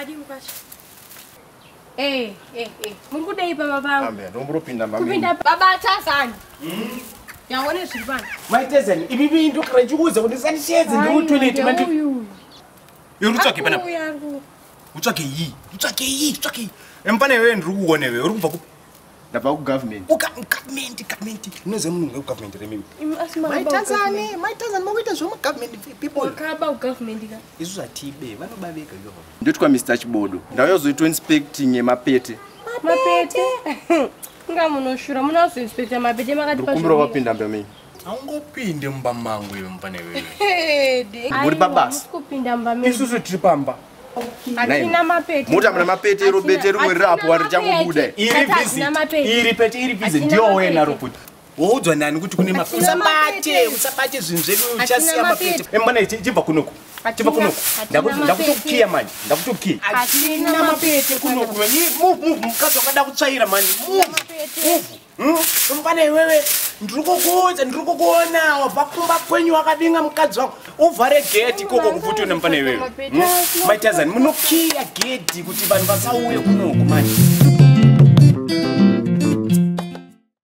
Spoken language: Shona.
Madi mukasha. Muri kudei baba vangu? Ambe ndomboropinda mami. Kupinda baba Tazani. Yaone zviri pano. Mai Tazani, ibibi ndokara ndichikuudza kuti ndisandishedze ndiri kutoilet manje. Uyu. Iwe utsvage panapa. Uyu ari ku. Utsvage iyi. Utsvage iyi, utsvage iyi. Emfana iwewe ndiri kukuona iwewe, uri kubva ku Ndabva ku government. Uka government, government. Unoziva munhu we government remimi. Imi asi Mai makaba. Tazani, Mai Tazani makuita zvema government people. Makaba ku government ka. Isu zvatibe, vanoba vega ivo. Ndotwa Mr Chibodo. Ndauya inspecting yemapete. Mapete. Nga munoshura munozoinspecta mapete makati Ndikukumbira wapinda mba mimi. Haungopinde mumba mangu iwe mufana iwewe. Muri pabasa. Kupinda mumba medu. Isusu tiri pamba. Hatina mapete. Mota muna mapete iro bete rimwe rirapo wari richangobuda. Iri visit. Iri pete iri visit ndiyo wena rokuti. Woudzwa nani kuti kune mapete? Hatina Usabate, mapete. usabate zvinhu zvedu Hatina uchasiya mapete. mapete. Emfana chibva kunoku. Chibva kunoku. Hatina Ndakutokiya manje. Ndakutokiya. Hatina mapete kunoku. Move, move. Mukadzi wakada kutsvaira manje. Move. Mapete. Move. Mfana iwewe ndiri kukuudza, ndiri kukuona wabva kumba kwenyu wakabinga mukadzi wako. Uvhare gate ikoko kufuti une mfana iwewe. Mapete. Mai Tazani munokiya gate kuti vanhu vasauye kunoku manje.